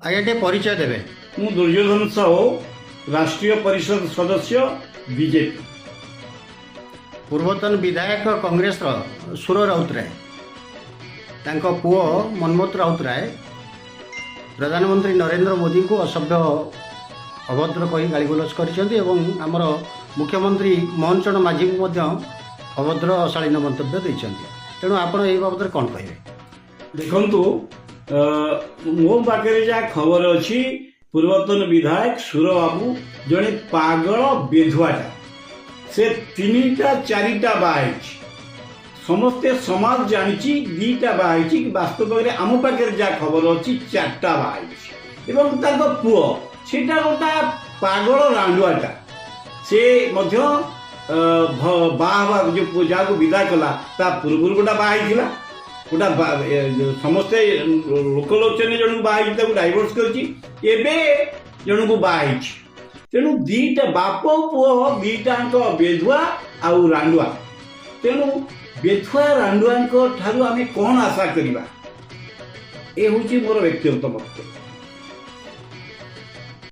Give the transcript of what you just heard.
ଆଜ୍ଞା, ଟିକେ ପରିଚୟ ଦେବେ। ମୁଁ ଦୁର୍ଯ୍ୟୋଧନ ସାହୁ, ରାଷ୍ଟ୍ରୀୟ ପରିଷଦ ସଦସ୍ୟ, ବିଜେପି। ପୂର୍ବତନ ବିଧାୟକ କଂଗ୍ରେସର ସୁର ରାଉତରାୟ, ତାଙ୍କ ପୁଅ ମନ୍ମଥ ରାଉତରାୟ ପ୍ରଧାନମନ୍ତ୍ରୀ ନରେନ୍ଦ୍ର ମୋଦିଙ୍କୁ ଅସଭ୍ୟ, ଅଭଦ୍ର କହି ଗାଳିଗୁଲଜ କରିଛନ୍ତି ଏବଂ ଆମର ମୁଖ୍ୟମନ୍ତ୍ରୀ ମୋହନ ଚରଣ ମାଝୀଙ୍କୁ ମଧ୍ୟ ଅଭଦ୍ର, ଅଶାଳୀନ ମନ୍ତବ୍ୟ ଦେଇଛନ୍ତି। ତେଣୁ ଆପଣ ଏହି ବାବଦରେ କ'ଣ କହିବେ? ଦେଖନ୍ତୁ, ମୋ ପାଖରେ ଯାହା ଖବର ଅଛି, ପୂର୍ବତନ ବିଧାୟକ ସୁର ବାବୁ ଜଣେ ପାଗଳ ବେଧୁଆଟା। ସେ ତିନିଟା ଚାରିଟା ବାହା ହେଇଛି। ସମସ୍ତେ ସମାଜ ଜାଣିଛି ଦିଟା ବାହା ହେଇଛି କି, ବାସ୍ତବରେ ଆମ ପାଖରେ ଯାହା ଖବର ଅଛି, ଚାରିଟା ବାହା ହେଇଛି। ଏବଂ ତାଙ୍କ ପୁଅ ସେଟା ଗୋଟା ପାଗଳ ରାଣ୍ଡୁଆଟା। ସେ ମଧ୍ୟ ବାହା ହେବା ଯୋଉ ଯାହାକୁ ବିଦା କଲା, ତା ପୂର୍ବରୁ ଗୋଟା ବାହା ହେଇଥିଲା। ଗୋଟା ସମସ୍ତେ ଲୋକଲୋଚନରେ ଜଣକୁ ବାହା ହେଇଛି, ତାକୁ ଡାଇଭୋର୍ସ କରିଛି, ଏବେ ଜଣକୁ ବାହା ହେଇଛି। ତେଣୁ ଦିଟା ବାପ ପୁଅ ଦିଟାଙ୍କ ବେଧୁଆ ଆଉ ରାଣ୍ଡୁଆ। ତେଣୁ ବେଧୁଆ ରାଣ୍ଡୁଆଙ୍କ ଠାରୁ ଆମେ କ'ଣ ଆଶା କରିବା? ଏ ହେଉଛି ମୋର ବ୍ୟକ୍ତିଗତ ମତ।